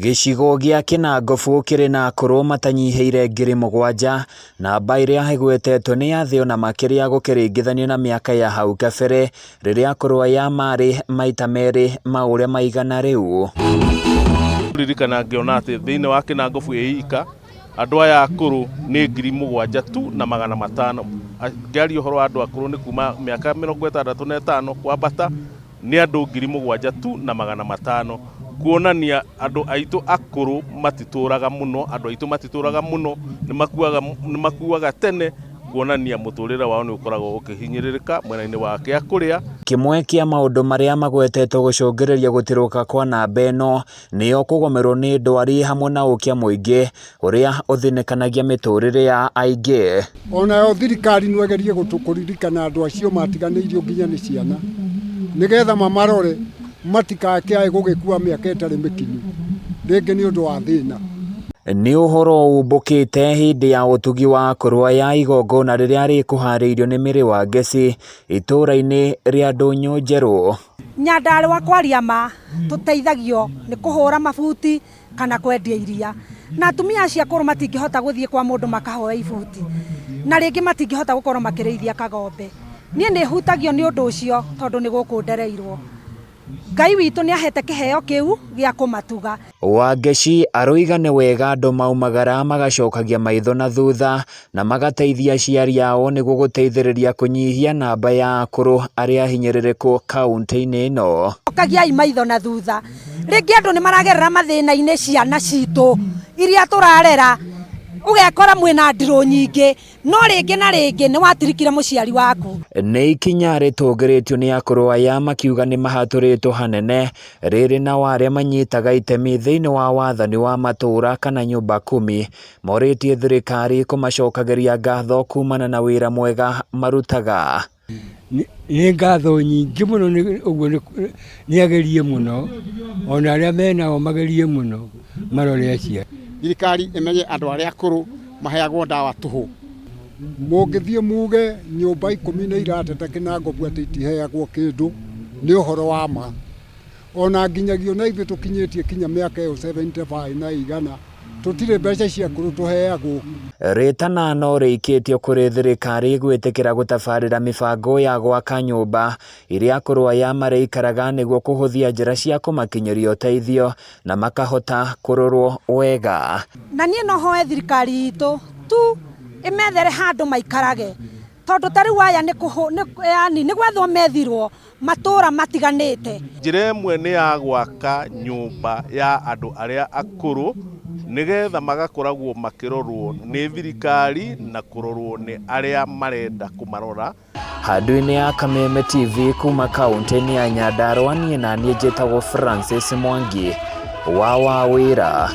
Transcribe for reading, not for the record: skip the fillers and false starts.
Gĩcigo gĩa Kĩnangobu kĩrĩ na akũrũ matanyihĩire 7,000, namba ĩrĩa ĩgwetetwo nĩ ya thĩ ona makĩria gũkĩringithanio na mĩaka ya hau kabere rĩrĩa akũrũ aya marĩ maita merĩ ma ũrĩa maigana rĩu. Ririkana ngĩona atĩ thĩinĩ wa Kĩnangobu ĩ ika andũ aya akũrũ nĩ 7,000 tu na 500. Ngĩaria ũhoro wa andũ akũrũ nĩ kuma mĩaka 65 kwambata, nĩ andũ 7,000 tu na 500, kuonania andũ aitũ akũrũ matitũraga mũno, andũ aitũ matitũraga mũno, nĩ makuaga tene, kuonania mũtũrĩre wao nĩ ũkoragwo ũkĩhinyĩrĩrĩka mwena-inĩ wa kĩa kũrĩa. Kĩmwe kĩa maũndũ marĩa magwetetwo gũcũngĩrĩria gũtirũka kwa namba ĩno nĩyo kũgũmĩrwo nĩ ndwari hamwe na ũkĩa mũingĩ ũrĩa ũthinĩkanagia mĩtũrĩre ya aingĩ. Onayo thirikari no ĩgerie kũririkana andũ acio matiganĩirio nginya nĩ ciana, nĩgetha mamarore matikakĩae gũgĩkua mĩaka ĩtarĩ mĩkinyu rĩngĩ nĩ ũndũ wa thĩna. Nĩ ũhoro umbũkĩte hĩndĩ ya ũtugi wa akũrũ aya igongona rĩrĩa rĩkũharĩirio nĩ Mĩrĩ wa Ngeci itũũra-inĩ rĩa Ndũnyũ Njerũ. Nyandarũa kwaria ma tũteithagio nĩ kũhũra mabuti kana kwendia iria, na atumia acio akũrũ matingĩhota gũthiĩ kwa mũndũ makahoe ibuti, na rĩngĩ matingĩhota gũkorwo makĩrĩithia kagombe. Niĩ nĩ hutagio nĩ ũndũ ũcio tondũ nĩ gũkũ ndereirwo. Ngai witũ nĩ ahete kĩheo kĩu gĩa kũmatuga. Wangeci aroiga nĩ wega andũ maumagara magacokagia maitho na thutha na magateithia aciari ao nĩguo gũteithĩrĩria kũnyihia namba ya akũrũ arĩa ahinyĩrĩrĩku kaunti-inĩ ĩno. Cokagiai maitho na thutha, rĩngĩ andũ nĩ maragerera mathĩna-inĩ, ciana citũ iria tũrarera ũgekora mwĩna ndirũ nyingĩ, no rĩngĩ na rĩngĩ nĩ watirikire mũciari waku. Nĩ ikinya rĩtũgĩrĩtio nĩ akũrũ aya makiuga nĩ mahatũrĩtwo hanene rĩrĩ nao arĩa manyitaga itemi thĩinĩ wa wathani wa matũũra kana nyũmba kumi morĩtie thirikari kũmacokagĩria ngatho kumana na wĩra mwega marutaga. Nĩ ngatho nyingĩ mũno, ũguo nĩ agerie mũno, ona arĩa menao magerie mũno marore aciari. Thirikari ĩmenye andũ arĩa akũrũ maheagwo ndawa tũhũ. Mũngĩthiĩ muge nyũmba 10 nĩ irateta Kĩnangobu atĩ itiheagwo kĩndũ, nĩ ũhoro wa ma. Ona nginyagia ona ithuĩ tũkinyĩtie kinya mĩaka ĩyo 75 na igana, tũtirĩ mbeca cia akũrũ tũheagwo. Rĩtana no rĩikĩtio kũrĩ thirikari gwĩtĩkĩra gũtabarĩra mĩbango ya gwaka nyũmba iria akũrũ aya marĩikaraga nĩguo kũhũthia njĩra cia kũmakinyĩria ũteithio na makahota kũrorwo wega. Na niĩ no hoe thirikari itũ tu ĩmethere handũ maikarage, tondũ ta rĩu aya yani nĩ gwethwo methirwo matũũra matiganĩte. Njĩra ĩmwe nĩ ya gwaka nyũmba ya andũ arĩa akũrũ nĩgetha magakoragwo makĩrorwo nĩ thirikari na kũrorwo nĩ arĩa marenda kũmarora. Handũ-inĩ ya Kameme TV kuma kaunti-inĩ ya Nyandarũa, niĩ na niĩ njĩtagwo Francis Mwangi wa Wawĩra.